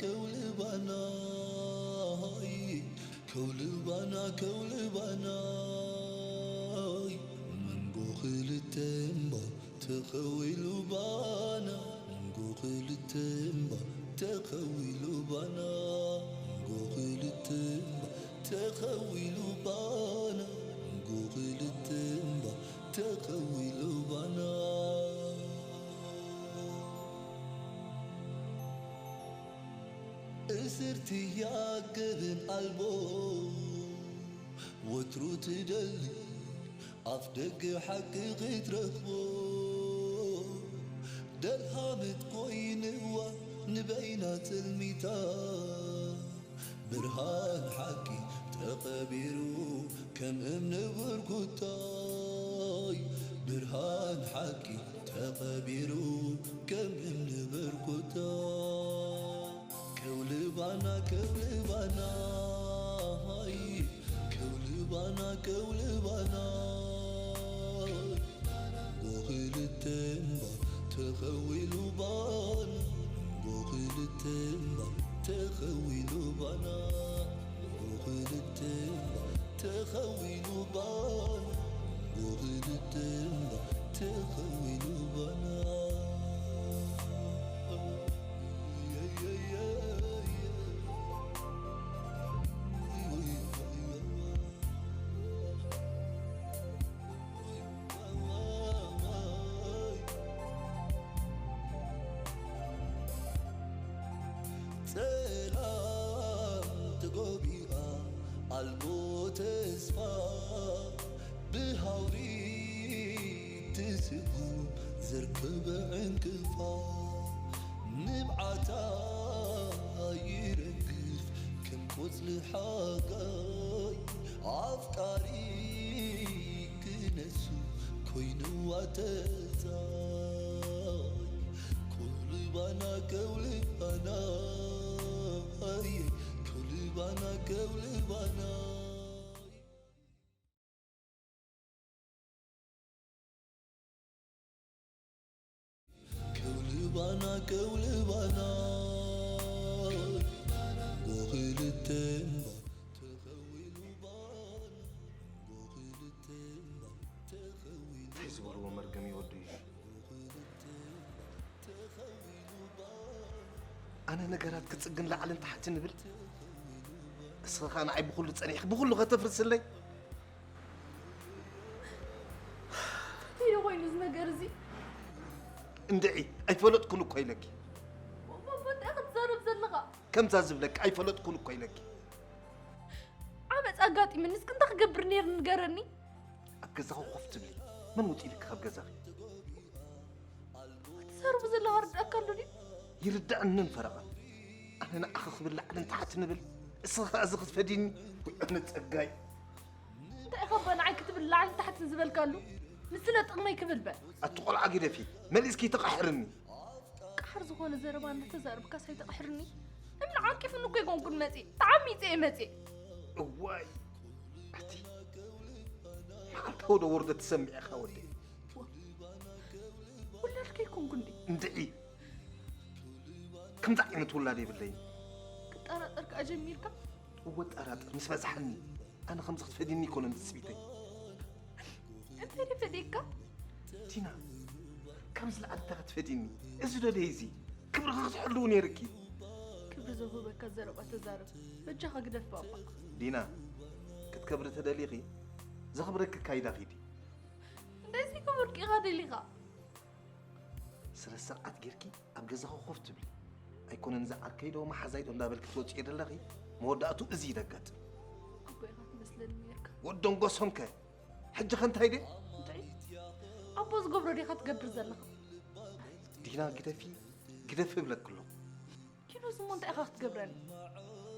ከውልባናይ ከውልባና ከውልባናይ መንጎ ክልተ እምባ ተኸዊሉ ባና መንጎ ክልተ እምባ ተኸዊሉ ባና መንጎ ክልተ እምባ ተኸዊሉ ባና መንጎ ክልተ እምባ ተኸዊሉ ባና እስርቲ ያገብን ኣልቦ ወትሩ ትደሊ ኣፍ ደገ ሓቂ ክትረኽቦ ደልሃመት ኮይንዋ ንበይና ትልሚታ ብርሃን ሓቂ ተቐቢሩ ከም እምኒ ብርኩታይ ብርሃን ሓቂ ተቐቢሩ ከም እምኒ ብርኩታ ከውልባና ከውልባና ሃይ ከውልባና ከውልባና ጎኽልተ እምባ ተኸዊሉ ባና ጎኽልተ እምባ ተኸዊሉ ባና ጎኽልተ እምባ ተኸዊሉ ባና ጎኽልተ እምባ ተኸዊሉ ባና ጸላም ተጎቢኣ ኣልቦ ተስፋ ብሃውሪ ትስጉም ዘርከበ ዕንቅፋ ንብዓታ ይረግፍ ከም ቆጽሊ ሓጋይ ኣፍቃሪ ክነሱ ኮይንዋ ተጻይ ከውልባና ከውልባና ከውልባና ከውልባና ከውልባና ከውልባና ጎኽልተ እምባ ተኸዊሉ ባና ጎኽልተ እምባ ተኸዊሉ እንታይ ዝበልዎ መርገም ይወዱ እዩ ኣነ ነገራት ክጽግን ላዕልን ታሕትን እብል እስኻ ንዓይ ብኹሉ ጸኒሕክ ብኹሉ ከተፍርስለይ እንታይ ኮይኑ እዚ ነገር እዚ እንድዒ ኣይፈለጥኩን እኮ ኢለኪ እንታይ ክትዛረብ ዘለኻ ከምዛ ዝብለኪ ኣይፈለጥኩን እኮ ኢለኪ ዓመፅ ኣጋጢምኒ እስክ እንታይ ክገብር ነይሩ ንገረኒ ኣብ ገዛኹ ኮፍ ትብሊ መን ውፂ ኢልኪ ካብ ገዛኺ ትዛረቡ ዘለኻ ርድኣካ ኣሎ ድዩ ይርዳእንን ፈረቓን ኣነ ንዓኺ ክብል ላዕልን ታሕትን እብል እስኺ ከኣ እዚ ክትፈድይኒ ወይ ኣነ ጸጋይ እንታይ ኢኻ እባ ንዓይ ክትብል ላዕልን ታሕትን ዝበልካሉ ንስለ ጥቕመይ ክብል በል ኣቲ ቆልዓ ግደፊ መሊስኪ ተቓሕርኒ ቃሕር ዝኾነ ዘረባ እናተዛረብካስ ኣይተቕሕርኒ እምኒ ዓቂፍኒ እኮ ኣይኮንኩን መፅእ ተዓሚፀ እየ መፅእ እዋይ ኣቲ መዓልታዊ ዶ ወርዶ ትሰምዕ ኢኻ ወደይ ውላድካ ኣይኮንኩ እንዲ እንድዒ ከምዚ ዓይነት ውላድ የብለይን ክጠራጠር ከዓ ጀሚርካ እወ ጠራጥር ምስ በዝሓኒ ኣነ ከምዚ ክትፈድኒ ይኮነን ትፅቢተይ እንታይ ደፈዲካ ቲና ካብ ዝለዓል እንታይ ክትፈድኒ እዚ ዶ ደይ እዚ ክብርኺ ክትሕልው ነይርኪ ክብሪ ዘውህበካ ዘረባ ተዛረብ በጃኻ ግደፍ ባባ ዲና ክትከብሪ ተደሊኺ ዘኽብረኪ ካይዳ ኺዲ እንደዚ ክብርቂ ኢኻ ደሊኻ ስረ ስርዓት ጌርኪ ኣብ ገዛኺ ኮፍ ትብሊ ኣይኮነን እዚ ዓርከይ ዶ መሓዛይ ዶ እንዳበልኪ ትወፅዮ ዘለኺ መወዳእቱ እዚ ይደጋጥም ኣቦ ኢኻ ትመስለኒ ነርካ ወዶንጎሶም ከ ሕጂ ከ እንታይ ደ እንታይ ኣቦ ዝገብሮ ዲኻ ትገብር ዘለኻ ዲና ግደፊ ግደፊ እብለኪ ኣለኹ ኪኖስ እሞ እንታይ ኢኻ ክትገብረኒ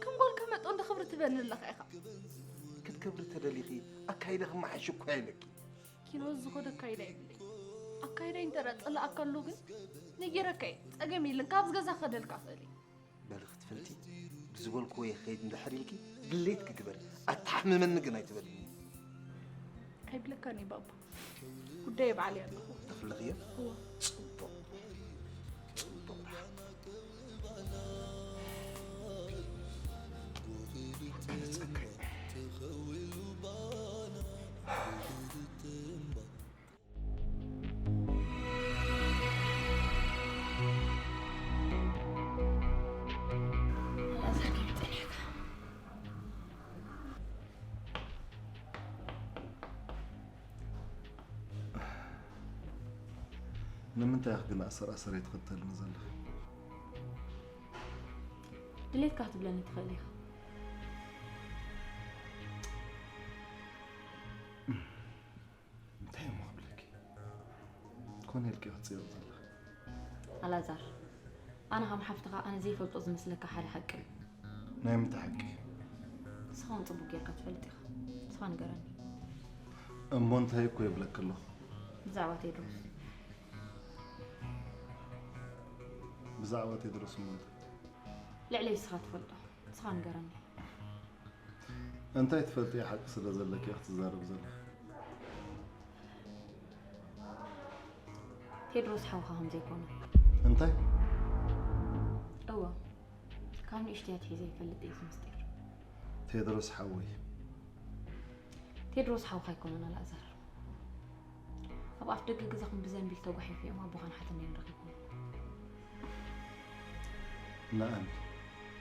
ከም ጓልካ መጠን ዶ ክብሪ ትበኒ ኣለኻ ኢኻ ክትከብሪ ተደሊኺ ኣካይዳ ክመሓሽ እኮ ኢለኪ ኪኖስ ዝኾደ ኣካይዳ የብለይ ኣካይዳይ እንተ ጸላኣካ ኣሎ ግን ነጊረካ እየ ጸገም የለን ካብዚ ገዛ ክኸደልካ እኽእል እየ በሊ ክትፈልጢ ብዝበልክዎ ይኸይድ እንድሕር ኢልኪ ድሌትኪ ግበሪ ኣተሓምመኒ ግን ኣይትበልኒ ኣይብለካን እየ ባባ ጉዳይ ባዕለይ ኣለኹ ተፍልኽዮ እዋ ፅቡቕ ፅቡቕ ደሓን። ንምንታይ ኢኺ ግን ኣሰር ኣሰር ኣይትኽተልኒ ዘለኺ? ድሌትካ ክትብለኒ ትኽእል ኢኻ። እንታይ እሞ ክብለኪ? ኮነ ኢልኪ ክትፅይቕ ዘለኺ? ኣልኣዛር፣ ኣነ ከም ሓፍትኻ ኣነ ዘይፈልጦ ዝመስለካ ሓደ ሓቂ ኣሎ። ናይ ምንታይ ሓቂ? ንስኻ እውን ፅቡቅ ጌርካ ትፈልጥ ኢኻ። ንስኻ ንገረኒ። እሞ እንታይ እኮ ይብለኪ ኣለኹ። ብዛዕባ ቴድሮስ። ብዛዕባ ቴድሮስ እሞ እንታይ? ልዕለይ ንስኻ ትፈልጦ። ንስኻ ንገረኒ። እንታይ ትፈልጥዮ ሓቂ ስለ ዘለኪ ኢኺ ትዛረቢ ዘለኺ? ቴድሮስ ሓውኻ ከም ዘይኮነ። እንታይ? እወ፣ ካብ ንእሽተይ ኣትሒዘ ይፈልጥ እየ እዚ ምስጢር። ቴድሮስ ሓወይ። ቴድሮስ ሓውኻ ኣይኮነን ኣልኣዛር። ኣብ ኣፍ ደገ ገዛኹም ብዘንቢል ተጓሒፉ እዮም ኣቦኻን ሓትነይን ረኺብኩም። ንኣሚ።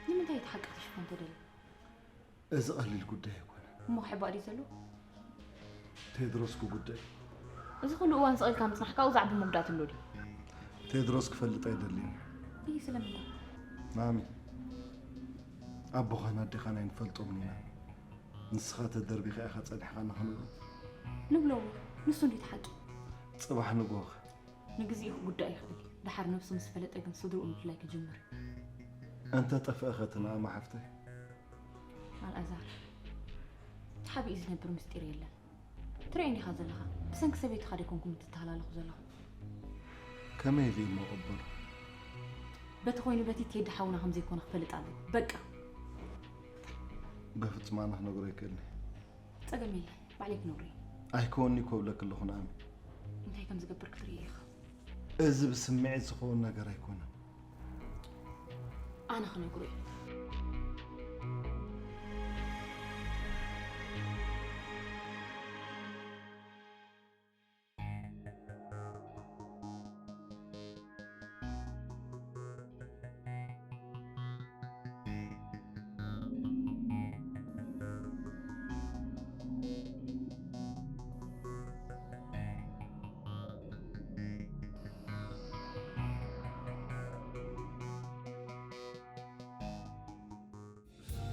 ንምንታይ እቲ ሓቂ ክትሽፎ እንተደሊ? እዚ ቀሊል ጉዳይ ኣይኮነን። እሞ ክሕባእ ድዩ ዘሎ? ቴድሮስ ክጉዳይ። እዚ ኩሉ እዋን ስቕ ኢልካ ምጽናሕካ ኣብኡ ዛዕባ ምጉዳእ ኣሎ ድዩ? ቴድሮስ ክፈልጥ ኣይደልን። ይህ ስለምንታይ? ንኣሚ። ኣቦኻን ኣዴኻን ኣይንፈልጦምን ኢና። ንስኻ ተደርቢኻ ኢኻ ጸኒሕካ ንኽንብሎ። ንብሎ እውን ንሱ እንዴት ሓቂ? ጽባሕ ንግሆ ኸ? ንግዚኡ ክጉዳእ ይኽእል እዩ። ደሓር ነብሱ ምስ ፈለጠ ግን ስድርኡ ምፍላይ ክጅምር እዩ። እንተ ጠፍአ ኸ እቲ ንኣማ ሓፍተይ? ኣልኣዛር፣ ተሓቢኡ ዝነብር ምስጢር የለን። ትርእየኒ ኢኻ ዘለኻ። ብሰንኪ ሰበይትኻ ደይኮንኩም እትተሃላለኹ ዘለኹም። ከመይ ኢሉ እዩ እሞ ቅበሎ? በቲ ኮይኑ በቲ ቴዲ ሓውና ከም ዘይኮነ ክፈልጥ ኣለዎ። በቃ። በፍጹም ኣነ ክነግሮ ኣይክእልን እየ። ጸገም የለን። ባዕለይ ክነግሮ እየ። ኣይከወኒ እኮ እብለኪ ኣለኹ ንኣሚ። እንታይ ከም ዝገብር ክትርኢ ኢኻ። እዚ ብስምዒት ዝኸውን ነገር ኣይኮነን። ኣነ ክነግሮ እየ።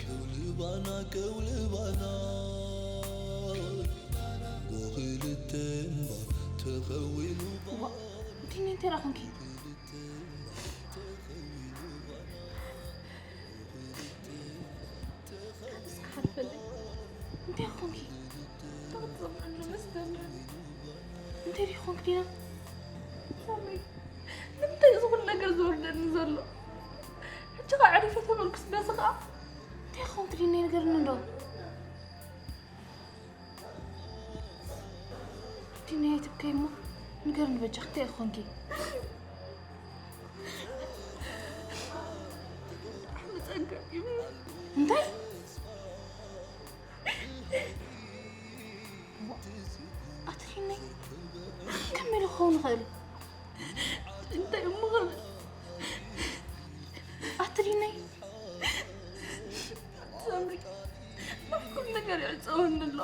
ከውልባና ከውልባና ጎኽልተምባ ተኸዊሉ ዲኒ እንታይ ደኣ ኾንኪ? እስኪ ሓልፈለይ። እንታይ ኾንኪ? እንታይ ዲኺ ኾንክ ዲና? ሳሚ፣ ንምንታይ እዚ ኩሉ ነገር ዝወርደኒ ዘሎ? ሕጂ ኸዓ ዕሪፈ ተመልኩስ በዚ ኸዓ እንታይ ኾንክ ዲና ንገርኒ እንዶ? ዲና ኣይትብከይ እሞ ንገርኒ በጃኺ እንታይ ኾንኪ? ብጣዕሚ ጸገም እዩ። እንታይ? ኣቲ ዲነይ ከመይ ኢሉ ክኸውን ይኽእል? እንታይ እሞ ክብል? ኣቲ ዲነይ ሳምሪ፣ ኩሉ ነገር ይዕጸወኒ ኣሎ።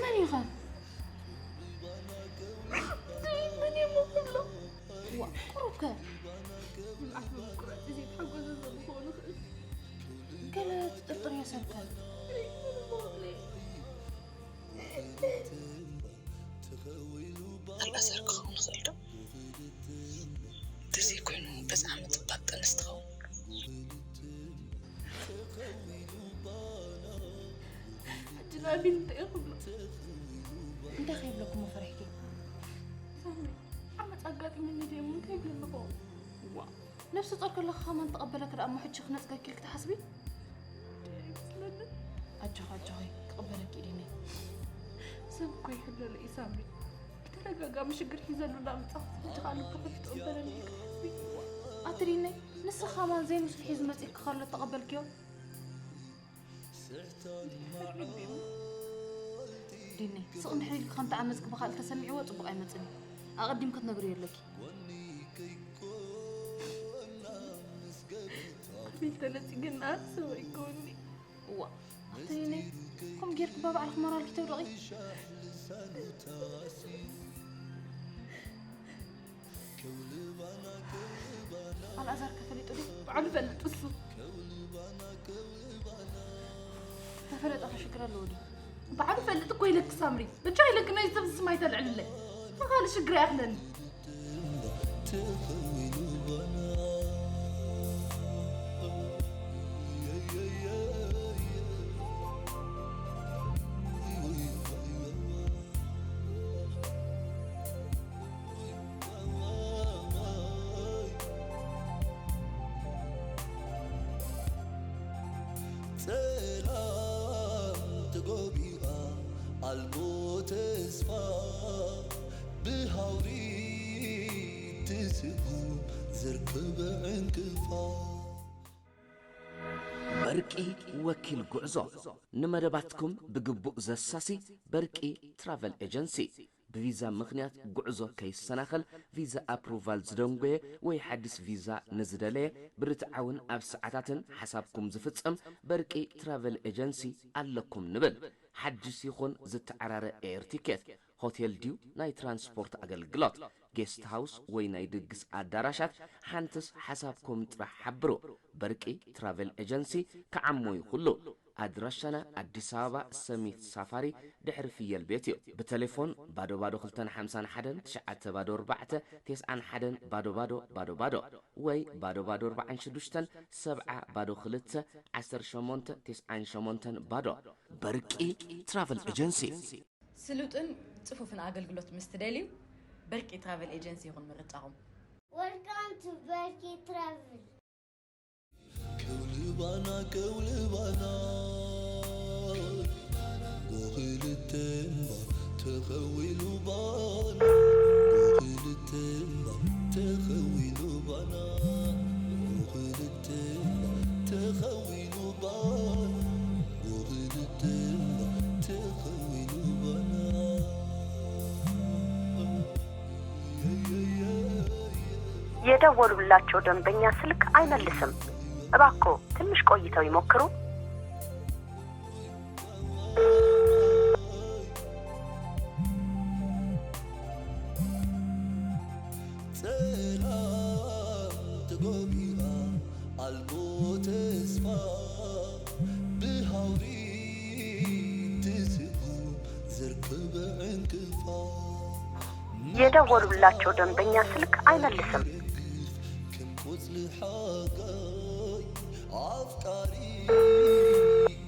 መን እዩ ኸ? መን እዩ እሞ ክብሎ? ዋ፣ ቁሩብ ከ? ንብዓት ብምቁራጽ ዘይተሓጎሰ ሰብ ክኸውን ይኽእል። ገለ ትጥርጥርዮ ሰብ ከ? ኣልኣዛር ክኸውን ይኽእል ዶ? እንተዘይኮይኑ በዛ ዓመት ጽባቕ ጥንስ ትኸውን። ሕጂ ንኣቢል እንታይ ክብሎ? እንታይ ከይብለኩም ፈሪሕኪ? ሳሚ፣ ዓመፅ ኣጋጢሙኒ ድዩ እሞ እንታይ ይብለኒ ኸውን? ዋ፣ ነፍሲ ጦር ከለኻ ከማን ተቐበለኪ ደኣ እሞ ሕጂ ክነጽገኪ ኢልኪ ትሓስቢ? ኣይመስለንን። ኣጆኺ፣ ኣጆኺ፣ ክቕበለኪ እዩ ዲነይ። ሰብ እኮ ይሕለሎ እዩ ሳሚ። ብተደጋጋሚ ሽግር ሒዘሉ እንዳመጻኹ ሕጂ ከዓ ልቡ ከፊቱ ይቕበለኒ ኢልኪ ትሓስቢ? ኣቲ ዲነይ፣ ንስኺ ከማን ዘይምስሉ ሒዙ መጺእኪ ከሎ ተቐበልክዮ? ዲኒ፣ ስቕ እንድሕር ኢልኪ ከምቲ ዓመፅኪ ብኻልእ ተሰሚዕዎ ፅቡቕ ኣይመፅን እዩ። ኣቐዲምኪ ክትነግርዮ ኣለኪ። ኣቤል ተነፂገና ሰብ ኣይከውኒ። እዋ፣ ኣቲ ዲኒ፣ ከምኡ ጌርኪ በባዕልኪ ሞራልኪ ተውድቒ። ኣልኣዛር ከፈሊጡ ድዩ? ባዕሉ ፈልጥ እሱ። ተፈለጠ ሽግር ኣለዎ ድዩ? ባዕሉ ፈልጥ እኮ ኢለክ ሳምሪ። ብቻ ኢለክ ናይ ሰብ ስም ኣይተልዕልለይ። ንኻልእ ሽግር ኣይኣኽለኒ። ጸላም ተጎቢኣ ኣልቦ ተስፋ ብሃውሪ ትስጉም ዘርከበ ዕንቅፋ። በርቂ ወኪል ጉዕዞ ንመደባትኩም ብግቡእ ዘሳሲ በርቂ ትራቨል ኤጀንሲ። ብቪዛ ምኽንያት ጉዕዞ ከይሰናኸል ቪዛ ኣፕሩቫል ዝደንጎየ ወይ ሓዲስ ቪዛ ንዝደለየ ብርትዓውን ኣብ ሰዓታትን ሓሳብኩም ዝፍጸም በርቂ ትራቨል ኤጀንሲ ኣለኩም ንብል። ሓድሽ ይኹን ዝተዓራረ ኤር ቲኬት፣ ሆቴል ድዩ ናይ ትራንስፖርት ኣገልግሎት፣ ጌስት ሃውስ ወይ ናይ ድግስ ኣዳራሻት፣ ሓንትስ ሓሳብኩም ጥራሕ ሓብሩ። በርቂ ትራቨል ኤጀንሲ ክዓሞ ይኹሉ። ኣድራሻና ኣዲስ ኣበባ ሰሚት ሳፋሪ ድሕሪ ፍየል ቤት እዩ። ብቴሌፎን ባዶ ባዶ ክልተን ሓምሳን ሓደን ትሽዓተ ባዶ ኣርባዕተ ተስዓን ሓደን ባዶ ባዶ ባዶ ባዶ ወይ ባዶ ባዶ ኣርባዓን ሽዱሽተን ሰብዓ ባዶ ክልተ ዓሰርተ ሸሞንተ ተስዓን ሸሞንተን ባዶ። በርቂ ትራቨል ኤጀንሲ። ስሉጥን ጽፉፍን ኣገልግሎት ምስ ትደልዩ፣ በርቂ ትራቨል ኤጀንሲ ይኹን ምርጫኹም። Welcome to Berkey Travel. ከውልባና ከውልባና ጎኽልተምባ ተኸዊሉ ባና ጎኽልተምባ ተኸዊሉ ባና ጎኽልተምባ ተኸዊሉ ባና ጎኽልተምባ ተኸዊሉ ባና የደወሉላቸው ደንበኛ ስልክ አይመልስም። እባክዎ ትንሽ ቆይተው ይሞክሩ። ጸላም ተጎቢኣ ኣልቦ ተስፋ ብሃውሪ ትስጉም ዘርከበ ዕንቅፋ የደወሉላቸው ደንበኛ ስልክ አይመልስም። ከም ቆጽሊ ሓጋይ ኣፍቃሪ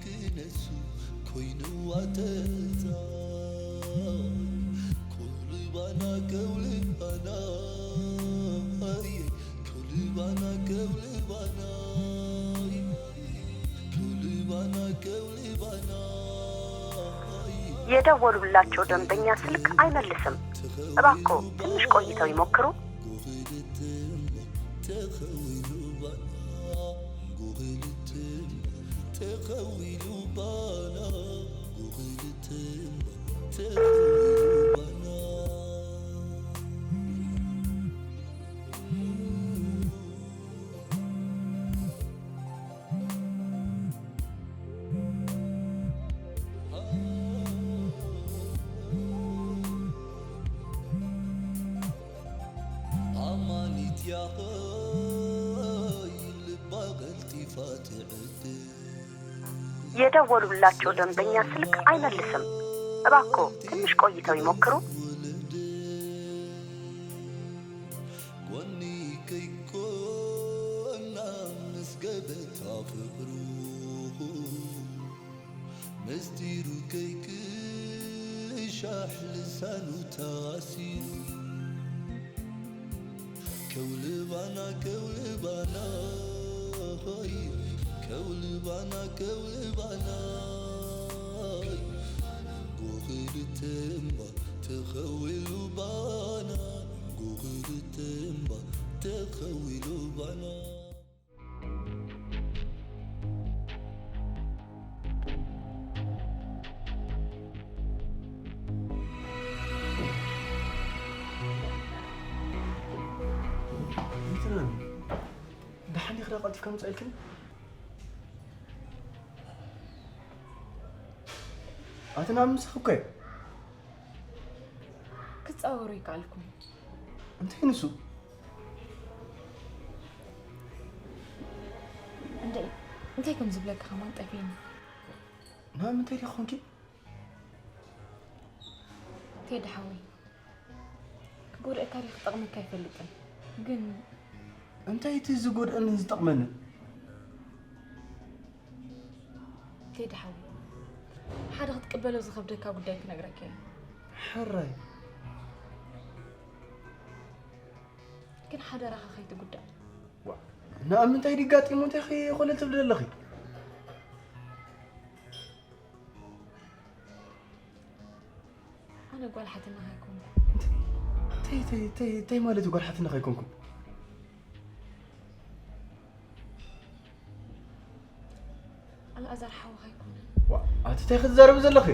ክነሱ ኮይንዋ ተዛይ ከውልባና ከውልባና ከውልባና ከውልባና ከውልባና ከውልባና የደወሉላቸው ደንበኛ ስልክ አይመልስም። እባክዎ ትንሽ ቆይተው ይሞክሩ። ኣማኒት ያኸይ ልባ ቀልጢፋ ትዕድል የደወሉላቸው ደንበኛ ስልክ አይመልስም። እባክዎ ትንሽ ቆይተው ይሞክሩ። ጎኒ ከይኮና ምስ ገበታ ፍቅሩ ምስጢሩ ከይቅሻሕ ልሳኑ ታሲሩ ከውልባና ከውልባና ሆይ ከውልባና ከውልባና ጎኽልተምባ ተኸዊሉ ባና ጎኽልተምባ ተኸዊሉ ባና ይትረን ደሓን ኢኽዳ ቀልጢፍካ ምጻእ ኢልክን? ኣቲ ናብ ምሳኽ እኮ እየ። ክጻወሩ ይከኣልኩም። እንታይ ንሱ? እንታይ ከም ዝብለካ ከማን ጠፊኒ። ናብ ምንታይ ዲኻ ኾንኪ? ቴዲ ሓወይ፣ ክጎድኣካ ድዩ ክጠቕመካ ኣይፈልጥን፣ ግን እንታይ እቲ ዝጎድኣንን ዝጠቕመንን? ቴዲ ሓወይ፣ ሓደ ክትቅበሎ ዝኸብደካ ጉዳይ ክነግረካ እየ። ሕራይ ግን ሓደራኻ ከይትጉዳእ። ናብ ምንታይ ድጋጢሙ እንታይ ኸ ኮለል ትብሊ ዘለኺ? ኣነ ጓል ሓትነኻ ኣይኮንኩ። እንታይ እንታይ እንታይ እንታይ ማለት እዩ ጓል ሓትነኻ ኣይኮንኩ? ኣልኣዛር ሓወኻ ኣይኮነ። ዋ ኣቲ እንታይ ክትዛረቢ ዘለኺ?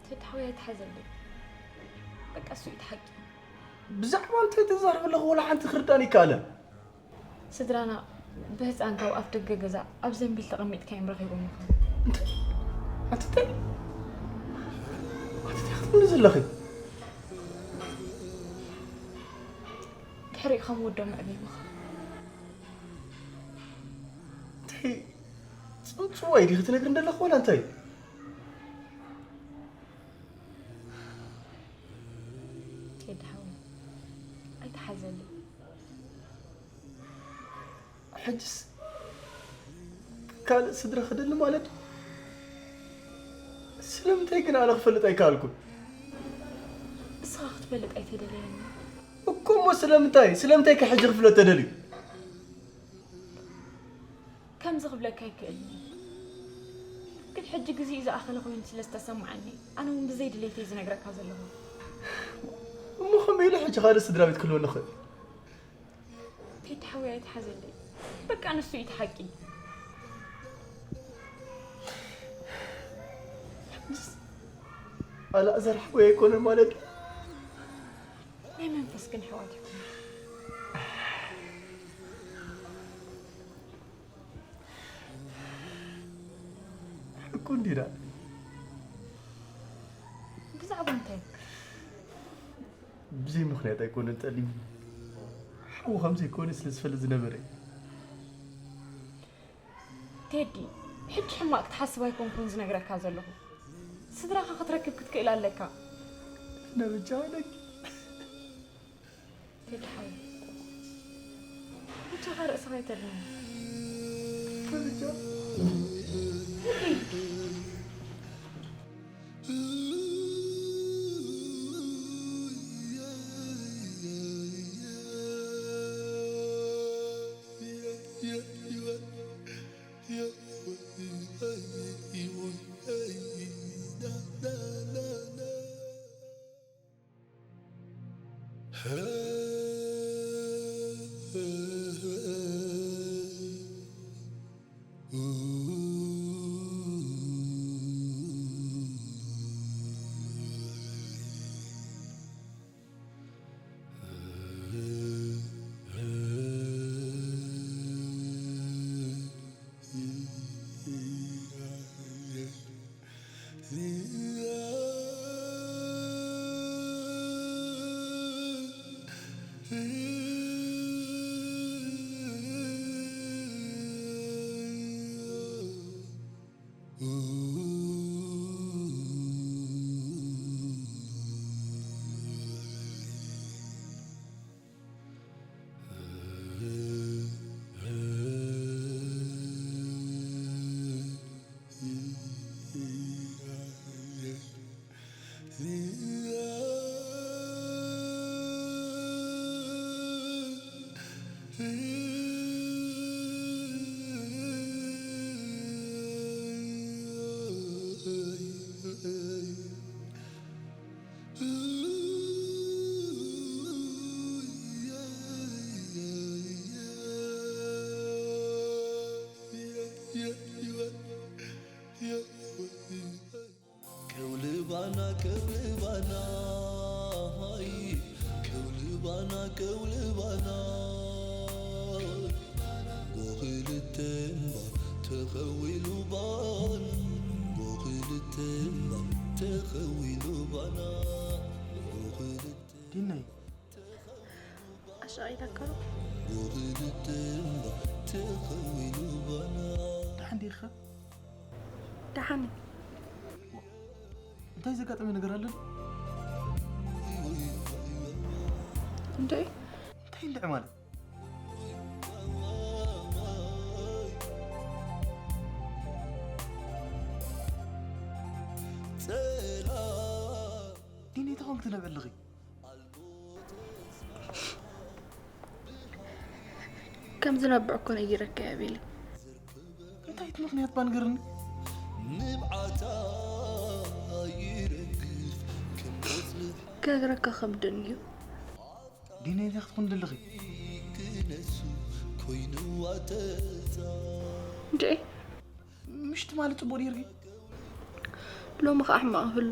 ተትሓወይ ኣይትሓዘለይ። በቃ እሱ እዩ እቲ ሓቂ። ብዛዕባ እንታይ ትዛረቢ ኣለኹ? ወላ ሓንቲ ክርዳን ይከኣለን። ስድራና ብህፃን ካብ ኣፍ ደገ ገዛ ኣብ ዘንቢል ተቐሚጥካ እዮም ረኺቦም። ኣቲ እንታይ ኣቲ እንታይ ክትብሊ ዘለኺ? ድሕሪኡ ከም ወዶም ኣዕቢምኻ። እንታይ ፅምፅዋይ ዲኺ ትነግርኒ ዘለኺ ዋላ እንታይ? ቴዲ ሓወይ ኣይትሓዘለይ። ሕጅስ ካልእ ስድራ ክደሊ ማለት እዩ? ስለምንታይ ግን ኣነ ክፈልጥ ኣይከኣልኩን? እስኻ ክትፈልጥ ኣይተደለየኒ። እኮ እሞ ስለምንታይ ስለምንታይ ከ ሕጂ ክፍለጥ ተደልዩ? ከምዚ ክብለካ ኣይክእልን እየ። ግን ሕጂ ግዜኡ ዝኣኸለ ኮይኑ ስለ ዝተሰማዓኒ ኣነ እውን ብዘይ ድሌተይ ዝነግረካ ዘለኹ። እሞ ከመይ ኢሉ ሕጂ ካልእ ስድራ ቤት ክህልወኒ ይኽእል? ቴዲ ሓወይ ኣይትሓዘለይ። በቃ ንሱ እዩ እቲ ሓቂ። ኣልኣዛር ሓወይ ኣይኮነን ማለት እዩ? ናይ መንፈስ ግን ኣሕዋት ኢኹም። ሕቁ እንዲና ብዛዕባ እንታይ? ብዘይ ምኽንያት ኣይኮነን ጠሊሙ ሓው ከም ዘይኮነ ስለ ዝፈልጥ ዝነበረ እዩ። ቴዲ፣ ሕጂ ሕማቕ ክትሓስብ ኣይኮንኩን ዝነግረካ ዘለኹ። ስድራኻ ክትረክብ ክትክእል ኣለካ። ነብጃ ነግ ቴዲ ሓወይ፣ ብቻኻ ርእስኻ ኣይተድምም። ነብጃ ከውልባና ከውልባና ሃይ ከውልባና ከውልባና ጎኽልተንባ ተኸዊሉ ባን ጎኽልተንባ ተኸዊሉ ባና ጎኽልተ ዲናይ ሻይ ተከሩ። ደሓን ዲኻ? ደሓን። እንታይ ዘጋጠመ ነገር ኣሎ? እንዴ? እንታይ እንድዒ ማለት? ዲነይ ተኾንክ ትነብዕ ኣለኺ? ከም ዝነብዕ እኮ ነጊረካ እየ ኣቤል። እንታይ እቲ ምኽንያት ባንገርኒ? ንብዓታ ይረግፍ ከም ቆጽሊ ክነግረካ ከብደኒ እዩ። ዲነይ እንታይ ክትኾን ደለኺ? ክነሱ ኮይንዋ ተጻ እንዴ? ምሽቲ ማለት ጽቡቕ ኔርኪ? ሎሚ ኸዓ ሕማቕ ይህሉ።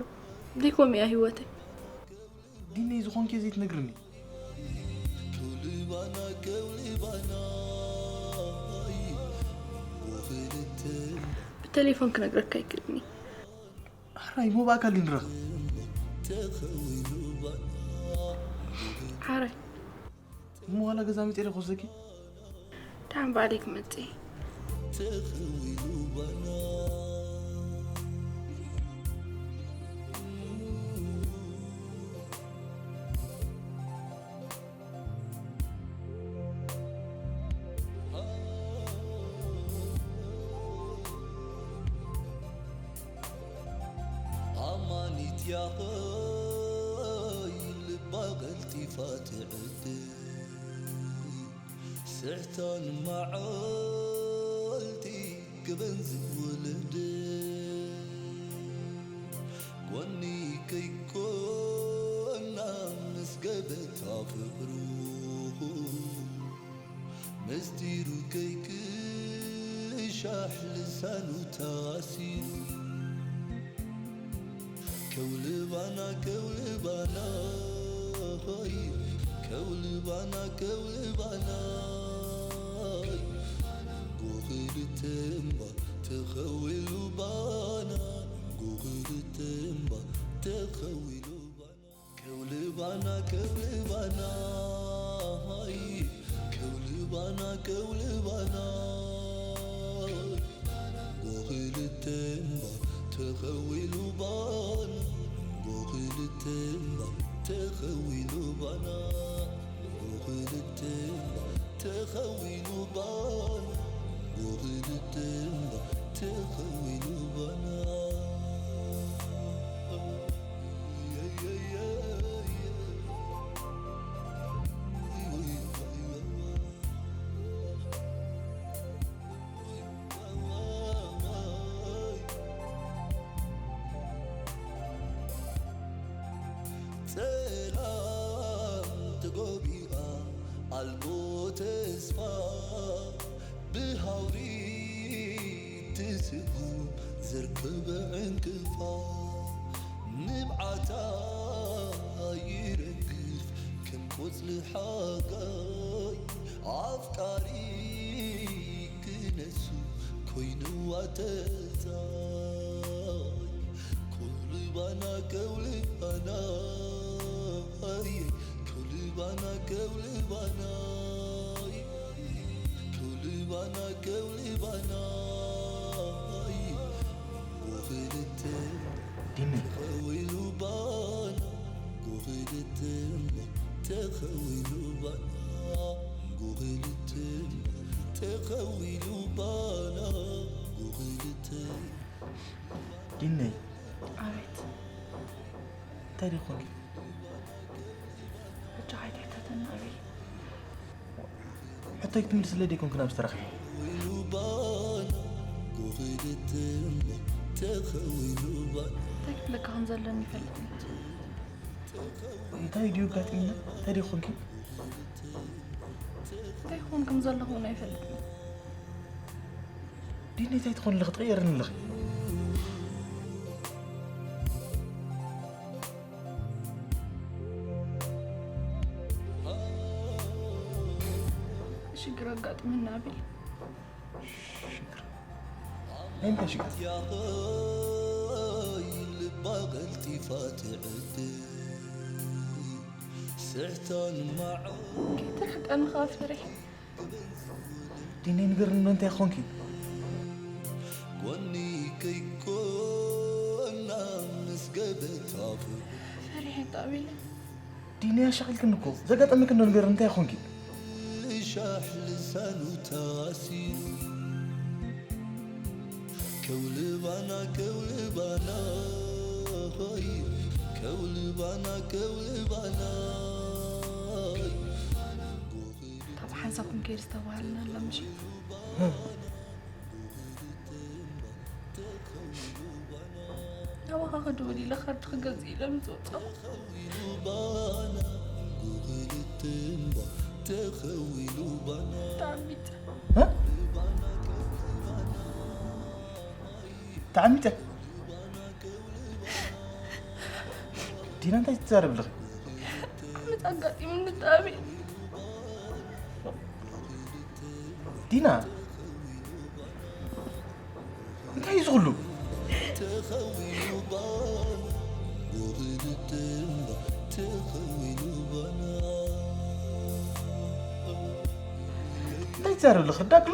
ዘይኮም እያ ህይወተይ። ዲነይ ዝኾንኪ ዘይትነግርኒ? ብቴሌፎን ክነግረካ ኣይክእልን እየ። ሕራይ፣ ሞ ብኣካል ንራኸብ። ሕራይ። እሞ ዋላ ገዛ መፂኤ ዶ ክወስደኪ? ደሓን ባዕለይ ክመፅእ እየ። ኣማኒት ያኸይ ልባ ቀልጢፋ ትዕድል። ስሕታን መዓልቲ ክበን ዝወለደ። ጎኒ ከይኮና ምስ ገበታ ፍቕሩ። ምስጢሩ ከይቅሻሕ ልሳኑ ታሲሩ። ከውልባና ከውልባና ሆይ፣ ከውልባና ከውልባና። ጎኽልተ እምባ ተኸዊሉ ባና፣ ጎኽልተ እምባ ተኸዊሉ ባና። ከውልባና ከውልባና ሃይ፣ ከውልባና ከውልባና። ጎኽልተ እምባ ተኸዊሉ ባና፣ ጎኽልተ እምባ ተኸዊሉ ባና። ጎኽልተ እምባ ተኸዊሉ ባና፣ ጎኽልተ እምባ ተኸዊሉ ባና። ጸላም ተጎቢኣ ኣልቦ ተስፋ ብሃውሪ ትስጉም ዘርከበ ዕንቅፋ ንብዓታ ይረግፍ ከም ቆጽሊ ሓጋይ ኣፍቃሪ ክነሱ ኮይንዋ ተጻይ። ከውልባና ከውልባና ኣየ፣ ከውልባና ከውልባና ኣየ፣ ከውልባና ከውልባና ኣየ። ጎኽልተ ዲኒ። ተኸዊሉ ባና፣ ጎኽልተ እምባ ተኸዊሉ ባና፣ ጎኽልተ እምባ ተኸዊሉ ባና፣ ጎኽልተ ዲነይ። ኣቤት። እንታይ ደይኮንኪ? በጃኻ ኣይትሕተተኒ ኣቤል። ሕቶይ ክትምልስለይ ደይኮንኪ ናብ ዝተረኽቢ? እንታይ ክብለካ ከም ዘለኒ ይፈልጥ እየ። እንታይ ድዩ ኣጋጢሙና? እንታይ ደይኮንኪ? እንታይ ክኾን ከም ዘለኹ እውን ኣይፈልጥን። ዲኒ እንታይ ትኾን ኣለኺ? ትቕየርኒ ኣለኺ። ሽግር ኣጋጢሙና ኣቤል። ሽግር? ናይ እንታይ ሽግር? ያኸይ ልባ ቀልጢፋ ትዕድል። ከይትርሕቀኒ ኸዓ ፈሪሐ። ዲነይ ንገርኒ፣ እንታይ ኾንኪ? ፈሪሐ ጣቢለ። ዲነይ ኣሻቒልክኒ እኮ። ዘጋጠመኪ እንዶ ንገርኒ፣ እንታይ ኾንኪ? ካብ ሓንሳብ ክንከይድ ዝተባሃልና ኣሎ ምሽ? ናባኻ ክድውል ኢለ ካርድ ክገዝእ ኢለ ምስ ወጻኹ። ተዓሚጸ። እ? ተዓሚጸ? ዲና፣ እንታይ ትዛረብ ኣለኺ? ዓመት ኣጋጢሙኒ ጣቢ። ዲና፣ እንታይ እዩ ዝኹሉ? እንታይ ትዛረብ ኣለኺ? ዳግሎ?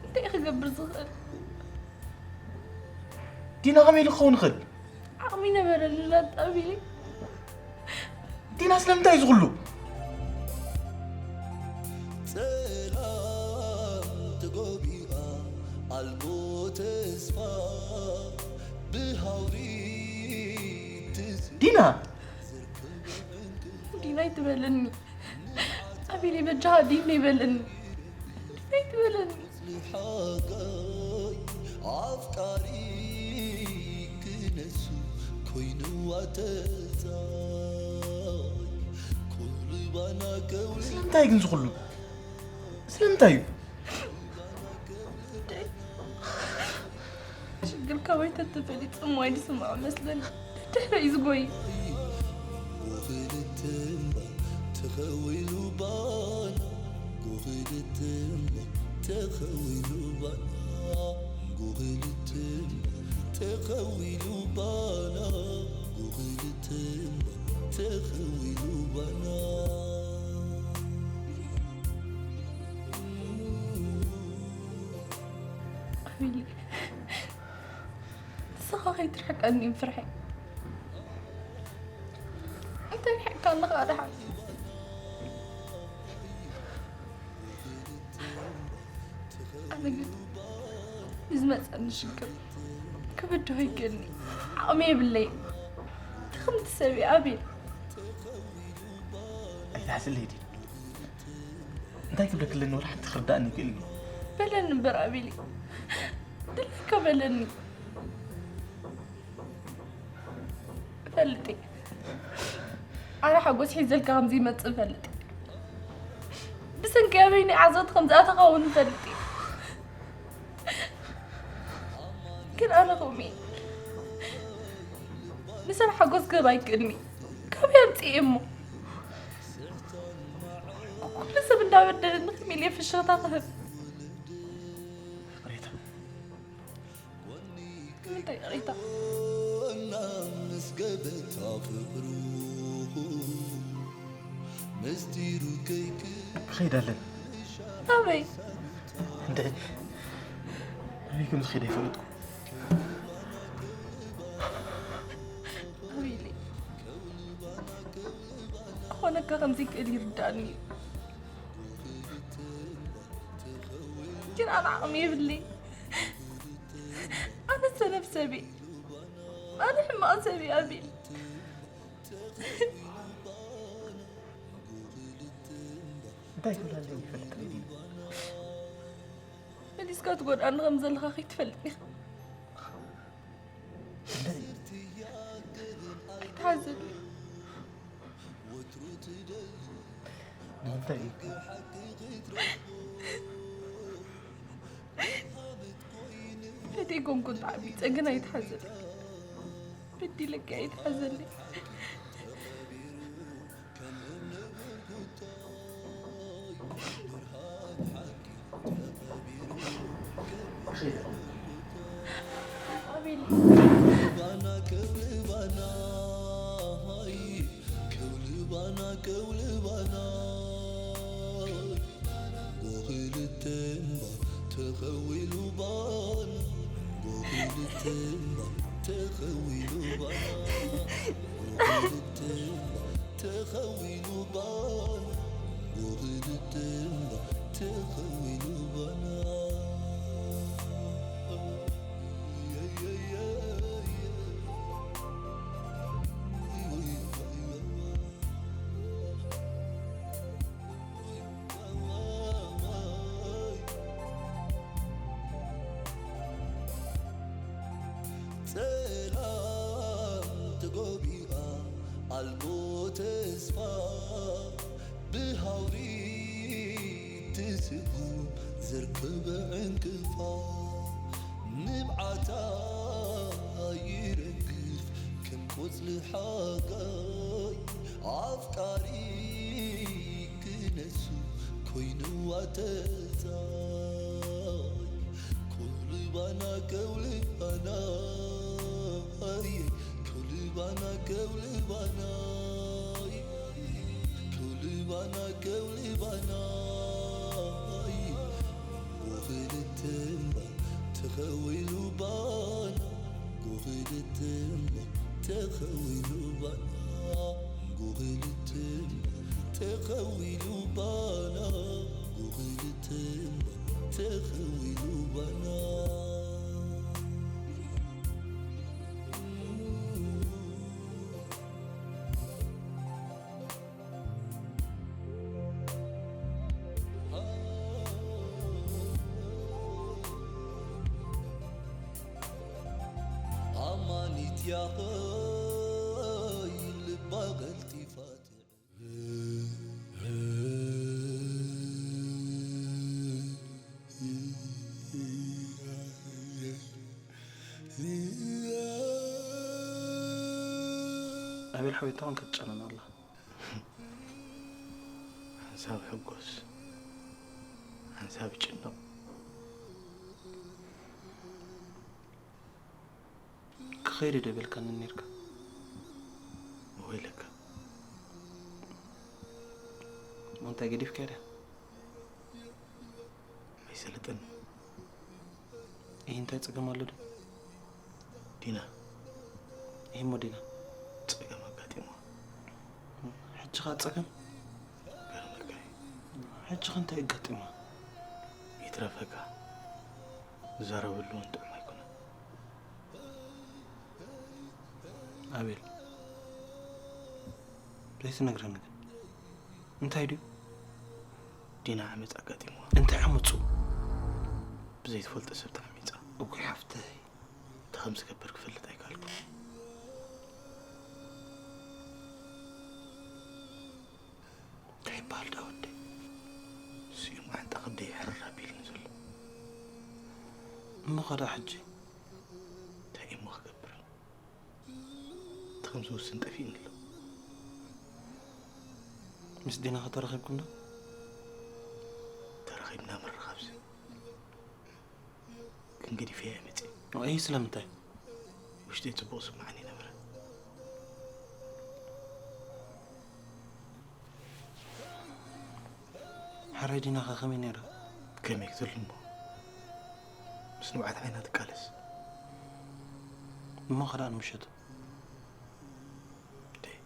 እንታይ ክገብር ዝኽእል? ዲና፣ ከመይ ኢሉ ክኸውን ይኽእል? ዓቕሚ ነበረኒ ላጣ ቢሊ። ዲና፣ ስለምንታይ እዩ ዝኹሉ? ጸላም ተጎቢኣ ኣልቦ ተስፋ ብሃውሪ ትዝ- ዲና! ዲና ይትበለኒ። ኣቤለይ በጃኻ ዲና ይበለኒ። ዲና ይትበለኒ። ሓጋይ ኣፍቃሪ ክነሱ ኮይንዋ ተዛይ ኩሉ ባና ከውሊ ስለምንታይ ግን ዝኹሉ? ስለምንታይ እዩ? ሽግር ካባይ ተተፈሊጡ እሞ ኣይድስምዖ መስለኒ። ደድሕረይ ዝጎይ። ጎኽልትምባ ተኸዊሉ ባና፣ ጎኽልትምባ ተኸዊሉ ባና፣ ጎኽልትምባ ተኸዊሉ ባና፣ ጎኽልትምባ ተኸዊሉ ባና። ኣቤለይ፣ ንስኻ ከይትርሕቀኒ እየ ፍርሐይ። እንተ ርሒቕካኒ ኸኣ ደሓን። ኣነ ግን ንዝመጸኒ ሽግር ክብድሆ ይክእልኒ። ዓቕሚ የብለይን። ድኽምቲ ሰብ እየ ኣቤል። ኣይትሓስለይ ዲና። እንታይ ክብለኪ ኣለኒ ወላ ሓንቲ ክርዳእኒ ይክእል እዩ። በለኒ እምበር ኣቤሊ። ድለካ በለኒ። እፈልጥ እየ። ኣነ ሓጎስ ሒዘልካ ከም ዘይመጽእ እፈልጥ እየ። ብሰንኪ ኣበይ ናይ ዓዘቕቲ ከም ዝኣተኻ እውን እፈልጥ እየ። ግን ኣነ ከምኡ እየ። ንሰብ ሓጎስ ክህብ ኣይክእልን እየ። ካበይ ኣምጽእ እየ እሞ? ኩሉ ሰብ እንዳበደለኒ ከመይ ኢለ ፍሽኽታ ክህብ? ይቕሬታ። ንምንታይ ይቕሬታ? ክኸይድ ኣለኒ። ኣበይ? እንድዒ ኣበይ ከም ዝኸይድ ኣይፈለጥኩ። ኣቤለይ፣ ክኾነካ ከም ዘይክእል ይርዳእኒ እዩ። ግን ኣነ ዓቕሚ የብለይ። ኣነ ሰነፍ ሰብ እየ። ኣነ ሕማቕ ሰብ እየ ኣቤል። እንታይ ክብል ኣለኒ ይፈልጥ ዲና? መሊስካ ትጎድኣኒ ከም ዘለኻ ከይትፈልጥ ኢኻ። ኣይትሓዘኒ። ንምንታይ እዩ? ፈትየ ኮንኩ ተዓቢፀ ግን ኣይትሓዘለይ። በዲለካ ኣይትሓዘለይ። ኣቤል። ባና ክብሪ ባና፣ ሃይ፣ ኣልቦ ተስፋ ብሃውሪ ትስጉም ዘርከበ ዕንቅፋ ንብዓታ ይረግፍ ከም ቆጽሊ ሓጋይ ኣፍቃሪ ክነሱ ኮይንዋ ተጻይ ከውልባና ከውልባና ኣየ ከውልባና ከውልባና ከውልባና ከውልባና ኣየ ክልተ እምባ ተኸዊሉ ባና ክልተ እምባ ተኸዊሉ ባና ክልተ እምባ ተኸዊሉ ባና ክልተ እምባ ተኸዊሉ ባና ኣማኒት ያኸይ ልባ ቀልጢፋ ትዕል ኣቤል ሓወይ እንታይ ኮንካ ትጨነን ኣላ? ሓንሳብ ሕጎስ ሓንሳብ ጭነቕ። ክኸይድ ዶ በልካኒ ነርካ? ወይለካ። እንታይ ገዲፍካ ዲያ? ኣይሰለጠኒ። ይህ እንታይ ጸገም ኣሎ ዶ? ዲና። ይህ እሞ ዲና። ጸገም ኣጋጢምዋ። ሕጂ ኸኣ ጸገም? ገርመካ እዩ። ሕጂ ኸ እንታይ ኣጋጢምዋ? ይትረፈካ። ዝዛረበሉ እውን ጥዑም ኣይኮነን። ኣቤል ዘይትነግረኒ ግን እንታይ ድዩ? ዲና ዓመፅ ኣጋጢምዋ። እንታይ ዓመፁ? ብዘይትፈልጦ ሰብ ተዓሚፃ። እጉይ ሓፍተይ። እንታይ ከም ዝገብር ክፈልጥ ኣይከኣልኩን። እንታይ ይበሃል ዳ ወደይ? ስዩም ዓንጣ ከብደይ ሕርር ኣቢሉኒ ዘሎ። እሞ ኸ ደኣ ሕጂ? እንታይ እሞ ክገብር? እቲ ከም ዝውስን ጠፊእኒ ኣሎ። ምስ ዲና ኸ ተራኺብኩም ዶ? ተራኺብና ምርኻብሲ ግን ገዲፈያ እየ መፅእ። እይ ስለምንታይ? ውሽጠይ ፅቡቕ ስምዓኒ ነበረ። ሕራይ ዲናኸ ከመይ ነይራ? ከመይ ክትብል እሞ ምስ ንብዓት ዓይና ትቃለስ። እሞ ኸዳኣ ንምሸቱ? ደይ።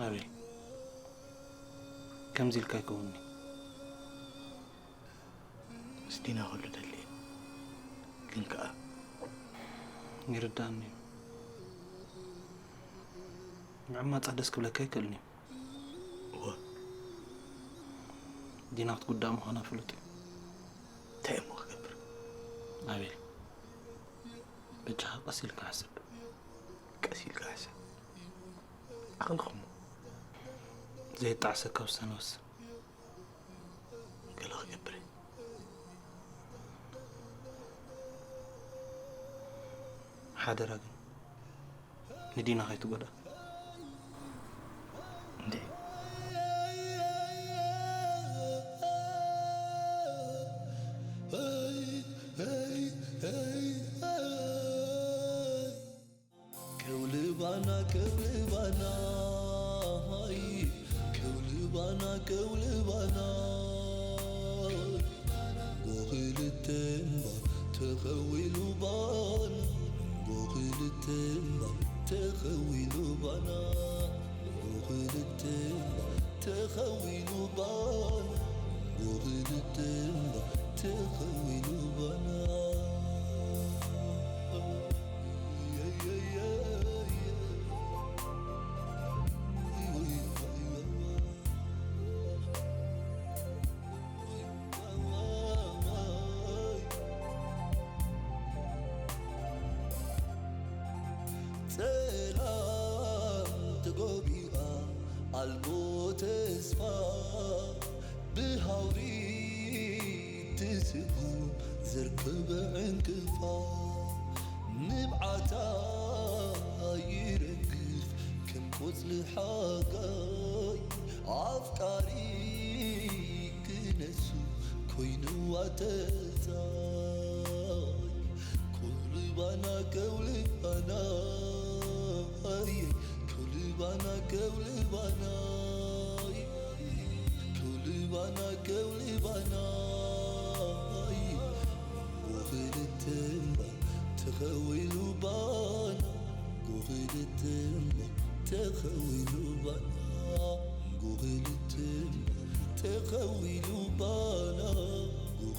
ኣቤል ከምዚ ኢልካ ኣይከውንኒ። ምስ ዲና ክህሉ ደሊ ግን ከኣ ይርዳእኒ እዩ። ምዕማጻ ደስ ክብለካ ኣይክእልን እዩ። እወ። ዲና ክትጉዳእ ምዃና ፍሉጥ እዩ። እንታይ እሞ ክገብር? ኣቤል በጃኻ ቀስ ኢልካ ሕሰብ። ቀስ ኢልካ ሕሰብ። ዓቕሊ ኸሞ? ዘየጣዕሰካ ውሳነ ወስን። ገለ ክገብር እየ። ሓደራ ግን ንዲና ከይትጎዳ። እንዴ ከውልባና ከውልባና ሃይ ከውልባና ከውልባና ጎኽልተ እምባ ተኸዊሉ ባና ጎኽልተ እምባ ተኸዊሉ ባና ጎኽልተ እምባ ተኸዊሉ ባና ጎኽልተ እምባ ተኸዊሉ ባና ኣልቦ ተስፋ ብሃውሪ ትስጉም ዘርከበ ዕንቅፋ ንብዓታ ይረግፍ ከም ቆጽሊ ሓጋይ ኣፍቃሪ ክነሱ ኮይንዋ ተጻይ ከውልባና ከውልባና ኣየ ከውልባና ከውልባና ከውልባና ከውልባና ኣየ ክልተ እምባ ተኸዊሉ ባና ክልተ እምባ ተኸዊሉ ባና ክልተ እምባ ተኸዊሉ ባና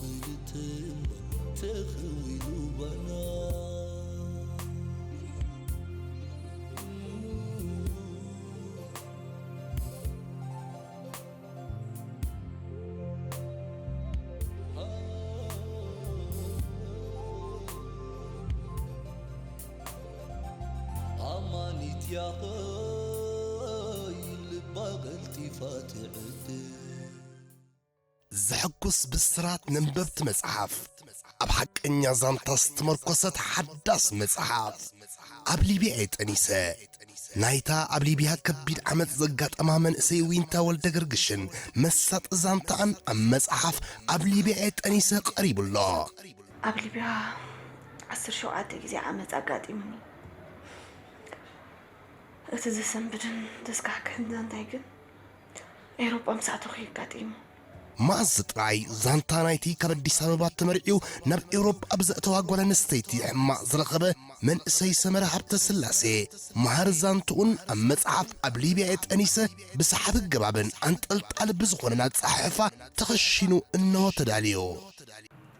ክልተ እምባ ተኸዊሉ ባና ኣማኒት ያኸይ ልባ ቀልጢፋ ትዕድል ዘሐጉስ ብስራት ነንበብቲ መጽሓፍ ኣብ ሓቀኛ ዛንታ ዝተመርኮሰት ሓዳስ መጽሓፍ ኣብ ሊብያ እየ ጠኒሰ ናይታ ኣብ ሊብያ ከቢድ ዓመጽ ዘጋጠማ መንእሰይ ዊንታ ወልደገርግሽን መሳጢ ዛንታኣን ኣብ መጽሓፍ ኣብ ሊብያ እየ ጠኒሰ ቀሪቡ ኣሎ። ኣብ ሊብያ ዓሰርተ ሸውዓተ ግዜ ዓመጽ ኣጋጢሙኒ። እቲ ዘሰንብድን ዘስካሕክሕን ዛንታይ ግን ኤውሮጳ ምስ ኣተኹ እዩ ኣጋጢሙ። መኣዝ ጥራይ ዛንታ ናይቲ ካብ ኣዲስ ኣበባ ተመርዕዩ ናብ ኤውሮጳ ብዘእተዋ ጓል ኣንስተይቲ ሕማቕ ዝረኸበ መንእሰይ ሰመረ ሃብተስላሴ መሃሪ ዛንትኡን ኣብ መጽሓፍ ኣብ ሊብያ እየ ጠኒሰ ብሰሓቢ ኣገባብን ኣንጠልጣሊ ብዝኾነን ኣጸሓሕፋ ተኸሺኑ እነሆ ተዳልዩ።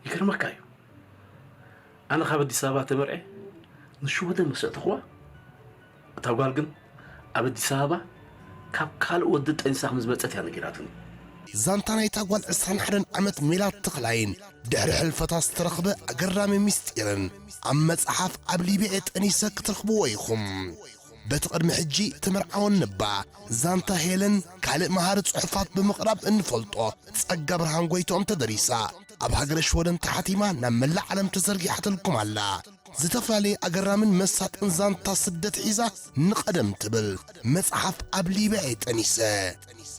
ይገርመካ እዩ ኣነ ካብ ኣዲስ ኣበባ ተመርዐ ንሽወደን ምስ ኣእተኽዋ እታ ጓል ግን ኣብ ኣዲስ ኣበባ ካብ ካልእ ወዲ ጠኒሳ ከም ዝመጸት እያ ነጊራትኒ። ዛንታ ናይታ ጓል ዕስራን ሓደን ዓመት ሜላት ተኽላይን ድሕሪ ሕልፈታ ዝተረኽበ ኣገራሚ ምስጢርን ኣብ መጽሓፍ ኣብ ሊብያ ጠኒሰ ክትረኽብዎ ኢኹም። በቲ ቅድሚ ሕጂ ተመርዓወኒ እባ ዛንታ ሄለን ካልእ መሃሪ ጽሑፋት ብምቕራብ እንፈልጦ ጸጋ ብርሃን ጎይትኦም ተደሪሳ ኣብ ሃገረ ሽወደን ተሓቲማ ናብ መላእ ዓለም ተዘርጊሓትልኩም ኣላ። ዝተፈላለየ ኣገራምን መሳጥን ዛንታ ስደት ሒዛ ንቐደም ትብል መጽሓፍ ኣብ ሊብያ እየ ጠኒሰ።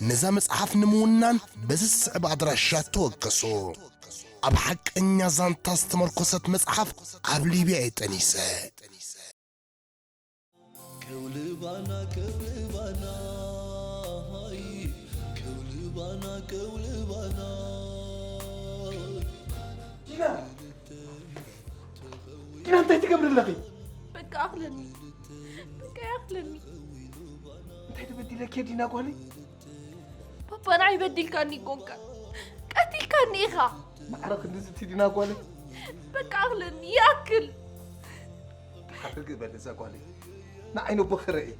ነዛ መጽሓፍ ንምውናን በዚ ዝስዕብ ኣድራሻ ተወከሱ። ኣብ ሓቀኛ ዛንታ ዝተመርኮሰት መጽሓፍ ኣብ ሊብያ እየ ጠኒሰ። ከውልባና ከውልባና ሃይ ከውልባና ከውልባና ዲና እንታይ ትገብሪ ኣለኺ? በቃ ኣኽለኒ በቃ ይኣኽለኒ። እንታይ ተበዲለኪ ዲና ጓለይ? ባባ ንዓይ በዲልካኒ ኣይኮንካን ቀቲልካኒ ኢኻ። ማዕረ ክንድዚ ትዲና ጓለይ? በቃ ኣኽለኒ ይኣክል። ሓርግ በል እዛ ጓለይ ንዓይ ነቦኺ ርኣይ።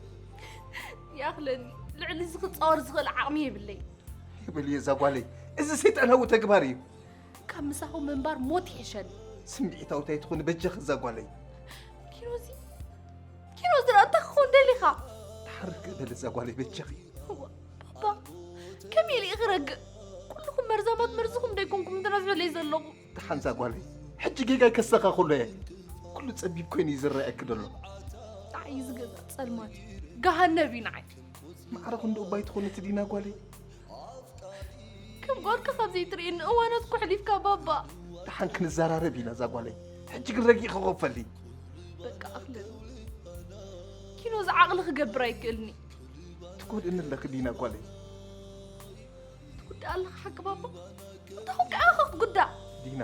ይኣኽለኒ ልዕሊ እዚ ክጻወር ዝኽእል ዓቕሚ የብለይን። የበልዮ እዛ ጓለይ እዚ ሰይጣናዊ ተግባር እዩ። ካብ ምሳኹም ምንባር ሞት ይሕሸኒ። ስምዒታዊት ኣይትኹኒ በጃኺ እዛ ጓለይ። ኪኖዚ ኪኖዚ ደኣ እንታይ ክኸውን ደሊኻ? ሓርግ በል እዛ ጓለይ በጃኺ። እዋ ባባ ከመይ ኢለ እየ ክረግእ? ኩልኹም መርዛማት መርዝኹም ዶ ኣይኮንኩም ትነፍሕለይ ዘለኹም? ደሓን እዛ ጓለይ ሕጂ ጌጋይ ከስተኻኽሎ እየ። ኩሉ ጸቢብ ኮይኑ እዩ ዝረኣየኪ ዘሎ። ንዓይ እዚ ገዛ ጸልማት እዩ። ገሃነብ እዩ ንዓይ። ማዕረ ክንዲ እባ ኣይትኹኒ እቲ ዲና ጓለይ። ከም ጓልካ ካብ ዘይትርእየኒ እዋናት እኮ ኣሕሊፍካ ባባ። ደሓን ክንዘራረብ ኢና እዛ ጓለይ። ሕጂ ግን ረጊእኺ ኮፍ በሊ። በቃ ኣኽለኒ። ኪኖ እዚ ዓቕሊ ክገብር ኣይክእልን'ዩ። ትጎድእኒ ኣለኺ ዲና ጓለይ። ትጉዳእ ኣለኻ ሓቂ ባባ። እንታይ ኮንካ ኢኻ ክትጉዳእ? ዲና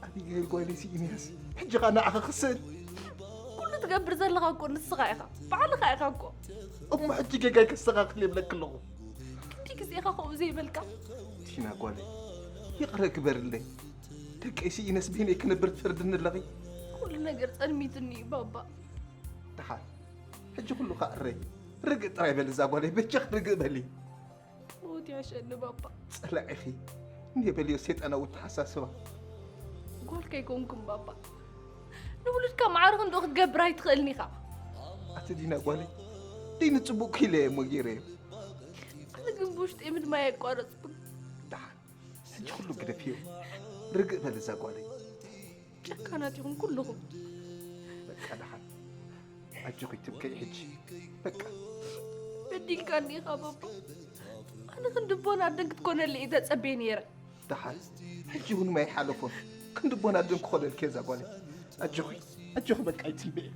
ኣቢገይል ጓይለይ ስኢነያስ ሕጂ ኸኣ ንዓኺ ክስእን። ኩሉ ትገብር ዘለኻ እኮ ንስኻ ኢኻ። ባዕልኻ ኢኻ እኮ። እሞ ሕጂ ጌጋይ ከስተኻኽል የብለኪ ኣለኹ። ክንደይ ግዜ ኢኻ ከምኡ ዘይበልካ? ቲና ጓለይ ይቕረ ግበርለይ። ደቀይ ስኢነስ በይነይ ክነብር ትፈርድኒ ኣለኺ? ኩሉ ነገር ጸልሚትኒ እዩ ባባ። ደሓን ሕጂ ኩሉ ኸኣ እረይ። ርግእ ጥራይ በሊ እዛ ጓለይ በጃኺ ርግእ በሊ። ሞት ይሕሸኒ ባባ። ጸላኢኺ እንድየ በልዮ ሰይጣናዊ ኣተሓሳስባ። ጓልካ ኣይኮንኩን ባባ። ንውሉድካ ማዕረ ክንድኡ ክትገብር ኣይትኽእልን ኢኻ። ኣቲ ዲና ጓለይ ደይ ንጽቡቕ ክኢለ እየ እሞ ገይረ እየ። ኣነ ግን ብውሽጢ ምንም ኣየቋረፅኩን። ደሓን ሕጂ ኩሉ ግደፍዮ። ርግእ በል እዛ ጓለይ። ጨካናት ኢኹም ኩልኹም። በቃ ደሓን ኣጆኺ ትብከይ ሕጂ። በቃ በዲልካኒ ኢኻ ባባ። ኣነ ክንዲ ኣቦን ኣደን ክትኮነለይ እዩ ተፀብየ ነይረ። ደሓን ሕጂ እውን ማይ ሓለፎን ክንዲ ኣቦን ኣደን ክኾነልኪ እዛ ጓለይ። ኣጆኺ ኣጆኺ በቃ ኣይትልብዒ።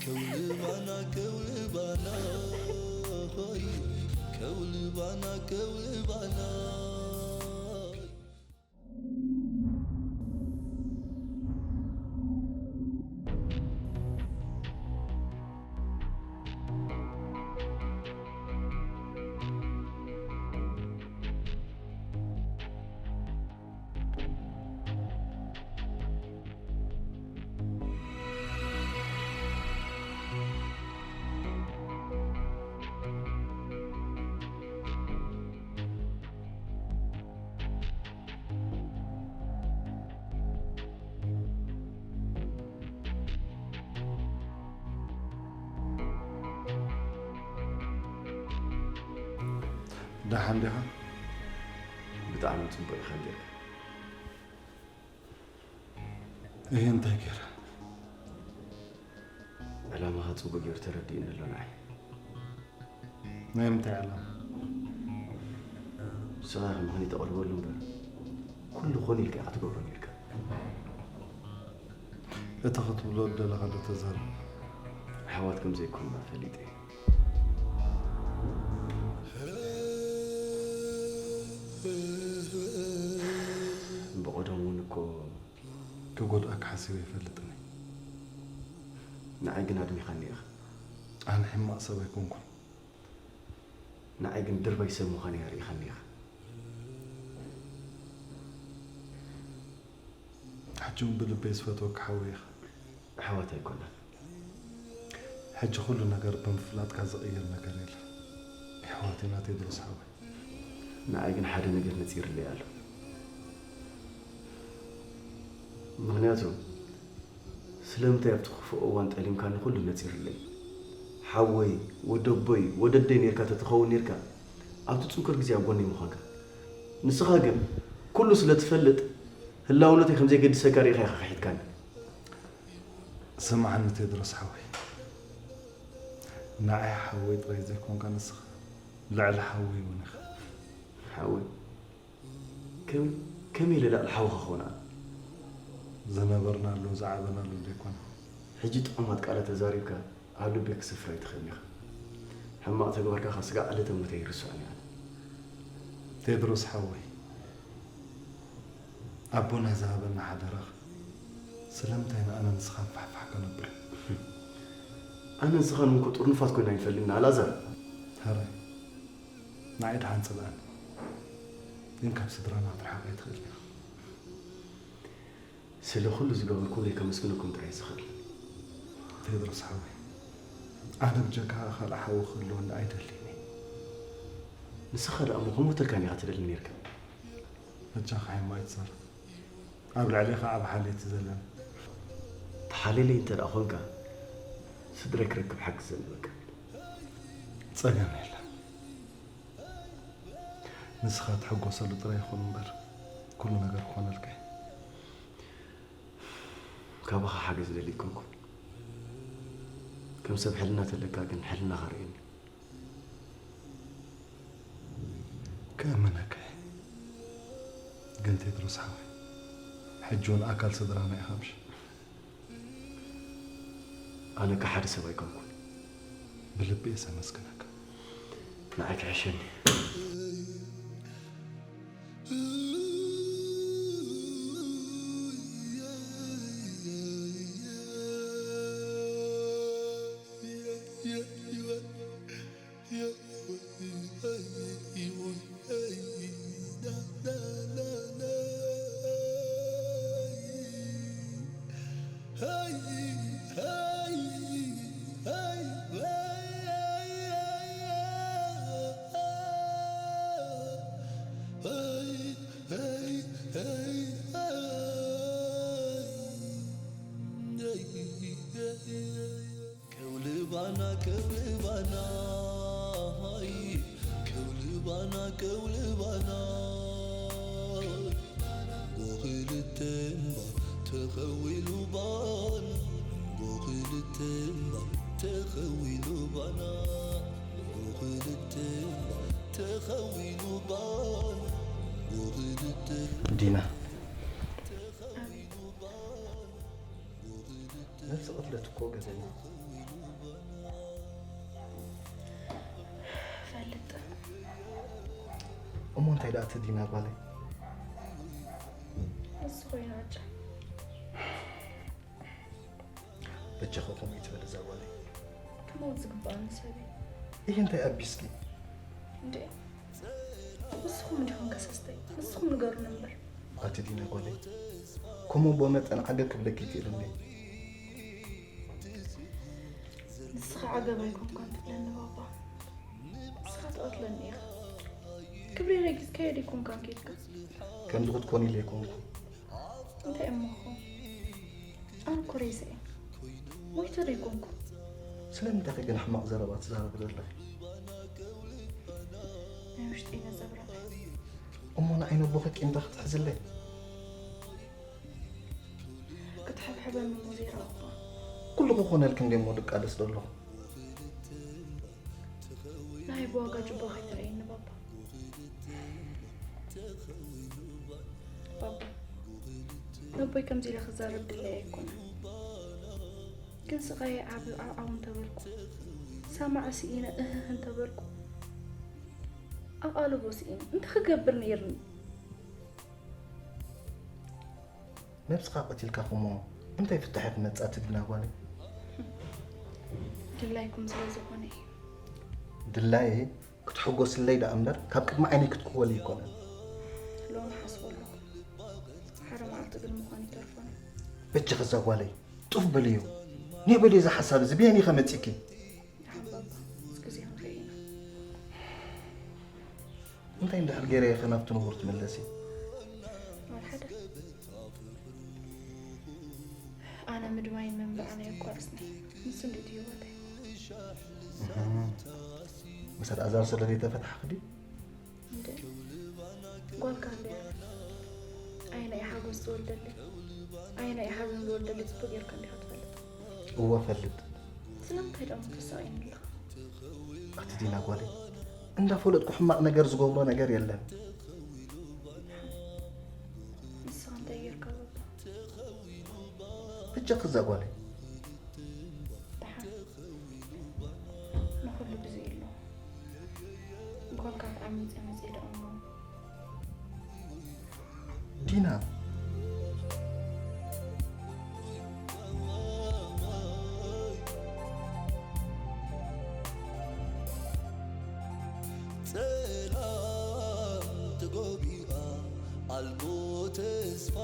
ከውልባና ከውልባና ሆይ ከውልባና ከውልባና ደሓን ዲኻ? ብጣዕሚ ጽቡቕ ኢኻ ጌርካ። እየ እንታይ ገይረ? ዕላማኻ ጽቡቕ ገይሩ ተረዲእኒ ኣሎ ንዓይ። ናይ ምንታይ ዕላማ? ንስኻ ከም ምኽንያት ተቕርበሉ እምበር ኩሉ ኮነ ኢልካ ኢኻ ትገብሮ ጌርካ። እቲ ክትብሎ ዝደለኻ ዶ ተዛረብ? ኣሕዋት ከም ዘይኮንና ፈሊጠ እየ። ብቐደም እውን እኮ ክጎድኣካ ሓሲበ ይፈልጥን እየ። ንዓይ ግን ኣድሚኻኒ ኢኻ። ኣነ ሕማቕ ሰብ ኣይኮንኩን። ንዓይ ግን ድርባይ ሰብ ምዃነይ ኣርኢኻኒ ኢኻ። ሕጂ እውን ብልበይ ዝፈትወካ ሓወይ ኢኻ። ኣሕዋት ኣይኮናን። ሕጂ ኩሉ ነገር ብምፍላጥካ ዝቕየር ነገር የለን። ኣሕዋት ኢና ቴድሮስ ሓወይ። ንዓይ ግን ሓደ ነገር ነጺርለይ ኣሎ። ምኽንያቱ ስለምንታይ ኣብቲ ክፉእ እዋን ጠሊምካኒ ኩሉ ነጺርለይ። ሓወይ፣ ወደቦይ፣ ወደደይ ኔርካ ተትኸውን ኔርካ ኣብቲ ጽንኩር ግዜ ኣብ ጎነይ ምዃንካ። ንስኻ ግን ኩሉ ስለ ትፈልጥ ህላውነተይ ከም ዘይገድሰካ ርኢኻ ኢኻ ክሒድካኒ። ስምዓኒ ቴድሮስ ሓወይ፣ ንዓይ ሓወይ ጥራይ ዘይኮንካ ንስኻ ልዕሊ ሓወይ እውን ኢኻ። ሓወይ ከም ከመይ ኢለ ልዕሊ ሓውኻ ክኾን ኣነ? ዝነበርናሉ ዝዓበናሉ ዘይኮነ። ሕጂ ጥዑማት ቃላት ተዛሪብካ ኣብ ልበይ ክሰፍር ኣይትኽእልን ኢኻ። ሕማቕ ተግባርካ ካብ ስጋዕ ዕለተ ሞተይ ኣይርስዖን እየ ኣነ። ቴድሮስ ሓወይ ኣቦና ዝሃበና ሓደራኻ ስለምንታይ ንኣነ ንስኻ ፋሕፋሕ ከነብር? ኣነ ንስኻን እውን እኮ ጥርኑፋት ኮይና ኣይንፈልጥን ኢና ኣልኣዛር። ሕራይ ንዓይ ደሓን ጽልኣኒ ግን ካብ ስድራና ክትርሕቕ ኣይትኽእልን ኢኻ። ስለ ኩሉ ዝገበርኩምለይ ከመስግነኩም ጥራይ እየ ዝኽእል። ቴድሮስ ሓወይ ኣነ ብጀካኻ ካልእ ሓዊ ክህልወኒ ኣይደልን እየ። ንስኻ ደኣ እሞ ክሞተልካን ኢኻ ትደሊ ኔርካ። በጃኻ ሕማቕ ኣይትዛረብ። ኣብ ልዕሌኻ ዓቢ ሓልዮት እዩ ዘለኒ። ተሓልየለይ እንተ ደኣ ኾንካ ስድረይ ክረክብ ሓግዘኒ በቃ። ጸገም የለን። ንስኻ ትሕጎሰሉ ጥራይ ይኹን እምበር ኩሉ ነገር ክኾነልካ እዩ። ካባኻ ሓገዝ ደሊ ኣይኮንኩን። ከም ሰብ ሕልና ተለካ ግን ሕልናኻ ርእየኒ። ክእመነካ እየ ግን ቴድሮስ ሓወይ ሕጂ እውን ኣካል ስድራና ኢኻ ምሽ? ኣነ ከሓዲ ሰብ ኣይኮንኩን። ብልቢ እየ ዘመስግነካ። ንዓይ ክሕሸኒ። ከውልባና ከው ባና ከውሊ ባና ጎኽልተ እምባ ተኸዊሉ ባና ጎኽልተ እምባ ተኸዊሉ ባና ጎኽልተ እምባ ተኸዊሉ ባና ጎኽልተ ዲና፣ ነብሲ ቅትለት እኮ ገበን እዩ። ፈልጥ። እሞ እንታይ ደኣ ትዲና ጓለይ? እሱ ኮይኑ ኣጫ። በጃኺ ከምኡ ይትበል እዛ ጓለይ። ክመውት ዝግባኣኒ ሰብ እዩ። ይህ እንታይ ኣቢስኪ? እንዴ ንስኹም እንዲኹም ከሰስተይ ንስኹም ንገሩን እምበር። ኣቲ ዲና ጓለይ፣ ከምኡ ቦ መጠን ዓገብ ክብለኪ ይክእል እንዴ? ንስኻ ዓገብ ኣይኮንካን ትብለኒ ባባ። ንስኻ ትቐትለኒ ኢኻ። ክብሪ ረጊጽካዮ ደይኮንካን ኬድካ። ከምዚ ክትኮኒ ኢለ ኣይኮንኩ። እንታይ እሞ ኹን? ኣነ እኮ ሬሳ እየ። ሞይተ ደይኮንኩ። ስለምንታይ ከ ግን ሕማቕ ዘረባ ትዛረቢ ዘለኺ? ናይ ውሽጢ ነጸብራቕ። እሞ ንዓይ ነቦኺ ቂምታ ክትሕዝለይ? ክትሕብሕበኒ እሞ ዘይረኣኹዋ። ኩሉ ክኾነልኪ እንደ እሞ ድቃለስ ዘለኹ። ናይ ብዋጋ ጅባ ከይትርእየኒ ባባ። ባባ፣ ነቦይ ከምዚ ኢለ ክዛረብ ድለይ ኣይኮነን። ግን ስቓየይ ዓብ ዓብ ዓብ እንተበልኩ፣ ሰማዒ ስኢነ እህህ እንተበልኩ፣ ኣቓልቦ ስኢነ እንታይ ክገብር ነይርኒ? ነብስኻ ቀቲልካ ኸሞ እንታይ ፍታሕ እዩ ክመጽእ ኣቲ ዲና ጓለይ? ድላይኩም ስለ ዝኾነ እዩ። ድላየይ ክትሕጎስለይ ደኣ እምበር ካብ ቅድሚ ዓይነይ ክትክወል ኣይኮነን። ሎሚ ሓስቦ ኣለኹ። ሓደ መዓልቲ ግን ምዃን ይተርፎን እዩ። በጃኺ እዛ ጓለይ ጡፍ በልዮ። ኔ በልዮ እዚ ሓሳብ እዚ ብየን ኢኸ መጺእኪ? ደሓን ባባ፣ ምስ ግዜ ክንርኢ ኢና። እንታይ እንድሕር ገይረ ኢኸ ናብቲ ንቡር ትምለሲ? ወላ ሓደ። ኣነ ምድማይን ምንባዕን ኣየቋርጽኒ። ንሱ እንድዩ እቲ ህይወተይ። እህ። ምስ ኣልኣዛር ስለ ዘይተፈታሕኺ ድዩ? እንደ ጓልካ እንድያ። ኣየናይ ሓጎስ ዝወልደለይ፣ ኣየናይ ሓዘን ዝወልደለይ ጽቡቕ ጌርካ እንዲኻ ትፈልጥ። እወ እፈልጥ። ስለምንታይ ደኣ ምትሳእየኒ ኣለኻ? ኣቲ ዲና ጓለይ፣ እንዳፈለጥኩ ሕማቕ ነገር ዝገብሮ ነገር የለን። ንስኻ እንታይ ጌርካ ባባ? በጃኺ እዛ ጓለይ። ደሓን። ንኹሉ ግዜ ኣሎ። ጓልካ ተዓሚጸ መጺኤ ደኣ እሞ። ዲና። ጸላም ተጎቢኣ ኣልቦ ተስፋ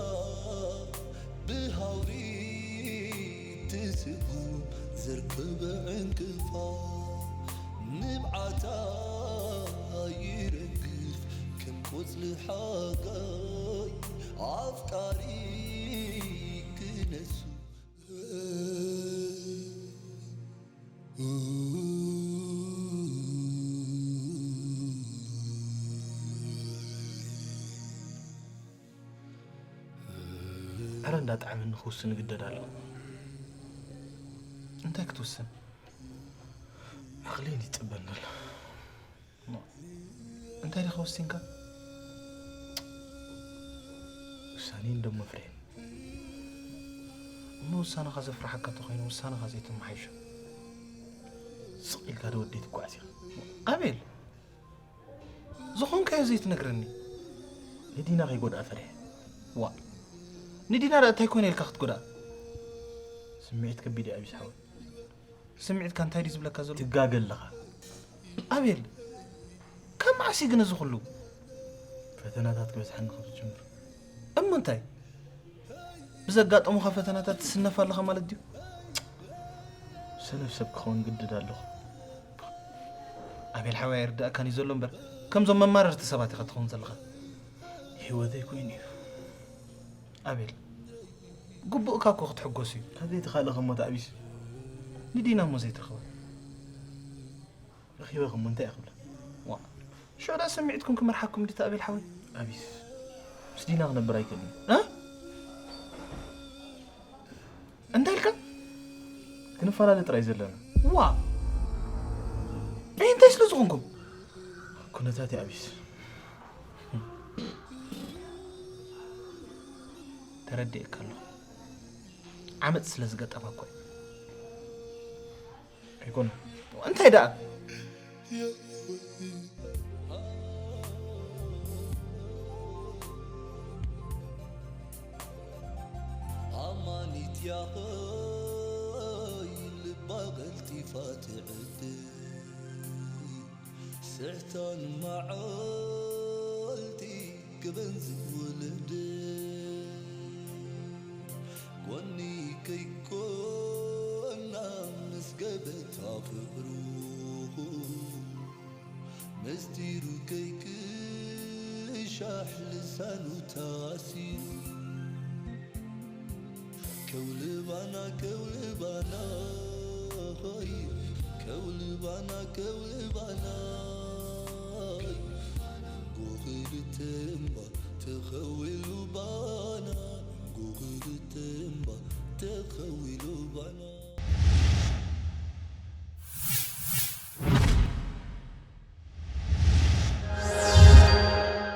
ብሃውሪ ትስጉም ዘርክበ ዕንቅፋ ንብዓታ ይረግፍ ከም ቆጽሊ ሓጋይ ኣፍቃሪ ክነሱ። ኣረ እንዳጥዓመኒ ክውስን እግደድ ኣለኹ። እንታይ ክትውስን? ዓቕለይ ይጽበኒ ኣሎ። እንታይ ዲኻ ወሲንካ? ውሳኔ እንዶ መፍርሒ። እሞ ውሳነኻ ዘፍርሓካ እንተኾይኑ ውሳነኻ ዘይተመሓይሾ። ስቕ ኢልካ ዶ ወደይ ትጓዓዝ ኢኻ? ኣቤል! ዝኾንካዮ ዘይትነግረኒ? ንዲና ከይጎድኣ ፈሪሐ። ዋእ! ንዲና ደኣ እንታይ ኮይነ ኢልካ ክትጎድኣ? ስምዒት ከቢድ እዩ ኣቢስ ሓወይ። ስምዒትካ እንታይ ድዩ ዝብለካ ዘሎ? ትጋገ ኣለኻ። ኣቤል! ካብ መዓስ እዩ ግን እዚ ኩሉ? ፈተናታት ክበዝሓኒ ካብ ዝጅምር። እሞ እንታይ? ብዘጋጠሙኻ ፈተናታት ትስነፍ ኣለኻ ማለት ድዩ? ሰነፍ ሰብ ክኸውን ግድድ ኣለኹ። ኣቤል ሓወይ ኣይርድኣካን እዩ ዘሎ እምበር፣ ከምዞም መማረርቲ ሰባት ኢኻ ትኸውን ዘለኻ። ህይወተይ ኮይኑ እዩ። ኣቤል፣ ግቡእካ እኮ ክትሕጎስ እዩ። ካብ ዘይተኻእለኻ እሞ ተኣቢስ። ንዲና እሞ ዘይትረኽባ። ረኺበ እሞ እንታይ እየ ክብላ? ዋእ! ሸዳ ሰሚዕትኩም ክመርሓኩም ድታ ኣቤል ሓወይ። ኣቢስ ምስ ዲና ክነብር ኣይክእልን እ እንታይ ኢልካ? ክንፈላለ ጥራይ ዘለና። ዋ እንታይ ስለ ዝኾንኩም? ኩነታት ይኣቢስ። ተረዲእካ ኣለኹ። ዓመፅ ስለ ዝገጠመ እኮ እዩ። ኣይኮነ እንታይ ደኣ? ኣማኒት ያኸይ ልባ ቀልጢፋ ትዕድል ስሕታን መዓልቲ ክበን ዝውልድ ጎኒ ከይኮና ምስ ገበታ ፍቅሩ ምስጢሩ ከይክሻሕ ልሳኑ ታሲሩ ከውልባና ከውልባና ሆይ ከውልባና ከውልባና